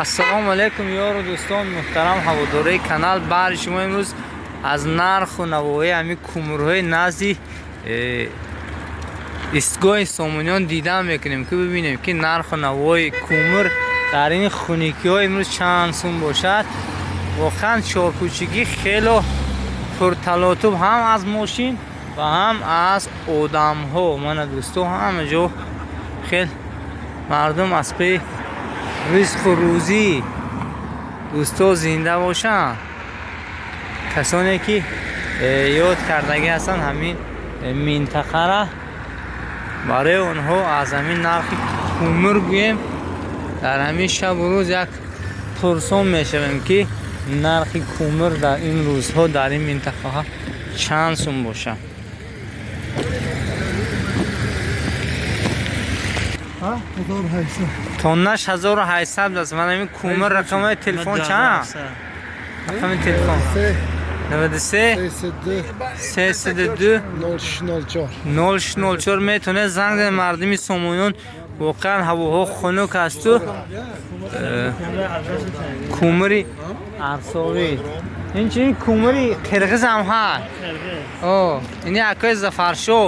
Ассалому алайкум, ёру дӯстон, муҳтарам ҳаводораи канал. Баҳри шумо имрӯз аз нарху навои ҳамин кумурҳои назди истгоҳи Сомониён дидан мекунем, ки бибинем, ки нарху навои кумур дар ин хуникиҳо имрӯз чанд сум бошад. Воқеан, чоркӯчагӣ хело пурталотуб, ҳам аз мошин ва ҳам аз одамҳо. Мана, дӯсто, ҳама ҷо хел мардум аз паи ризқу рӯзӣ. Дӯсто, зинда бошанд касоне, ки ёд кардагӣ ҳастанд ҳамин минтақара. Барои онҳо аз ҳамин нархи кумур гӯем, дар ҳамин шабу рӯз як пурсон мешавем, ки нархи кумур дар ин рӯзҳо дар ин минтақаҳо чанд сум бошад. Тоннаш 1800 аст. Ман ҳамин кумур. Рақамҳои телефон чанд? Рақами телефон: 93 302 0604. Метавонед занг занед, мардуми Сомониён. Воқеан, ҳавоҳо хунук асту кумури арсовӣ, инчунин кумури қирғизам ҳаст. Ини акои Зафаршо,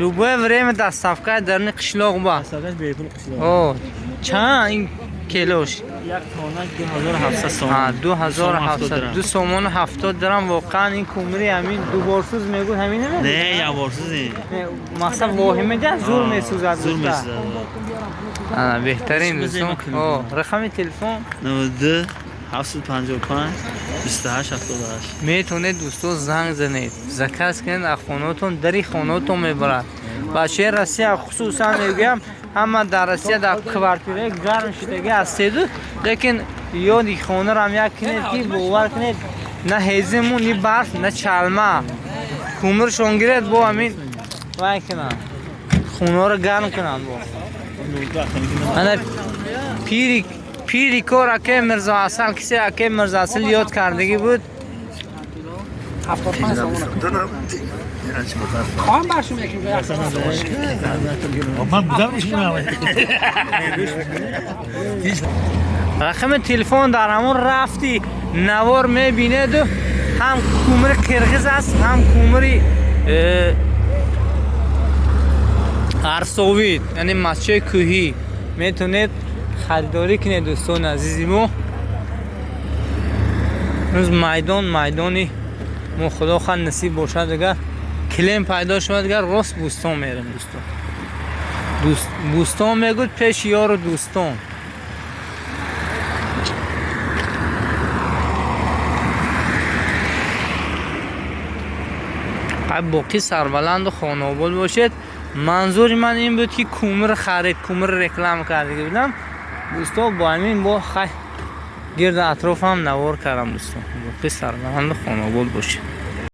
любое время доставка дарни қишлоқ ба. Чанд ин килош? Як тона 2700 сомон. 2700, 2 сомону 70 дирам. Воқеан, ин кумури ҳамин дуборсӯз мегӯд, ҳамин? Не, якборсӯз. Мақсад воҳима диҳад, зур месӯзад. Зур месӯзад. Ана, беҳтарин, дӯстон. Рақами телефон? 92 755 28 78. Метавонед, дӯсто, занг занед, заказ кунед, аз хонаотон дари хонаотон мебарад. Бачаи Россия хусусан мегӯям, ҳама дар Россия дар квартираи гарм шудагӣ ҳастеду, лекин ёди хонарам як кунед, ки бовар кунед, на ҳезиму, ни барф, на чалма, кумиршон гиред, бо ҳамин вай кунанд, хонаро гарм кунанд. Бо ана пири пири кор, акаи Мирзоасал, кисе акаи Мирзоасал ёд кардагӣ буд. 75 сомон. خواهم برشون یکی. من بودم. Рақами телефон дар ҳамон рафти навор мебинеду, ҳам кумири қирғиз аст, ҳам кумири арсовид, яъне масчои кӯҳӣ. Метавонед харидорӣ кунед, дӯстони азизи мо. Имрӯз майдон майдони мо, худо хоҳад, насиб бошад, агар килем пайдо шавад, агар рост Бӯстон мерем, дӯстон. Бӯстон мегӯд пеши ёру дӯстон. Боқӣ сарбаланду хонаобод бошед. Манзури ман ин буд, ки кумир харид, кумир реклама кардагӣ будам, дӯсто. Бо ҳамин бо хай гирду атрофам навор кардам, дӯсто. Боқӣ сарбаланду хонаобод бошед.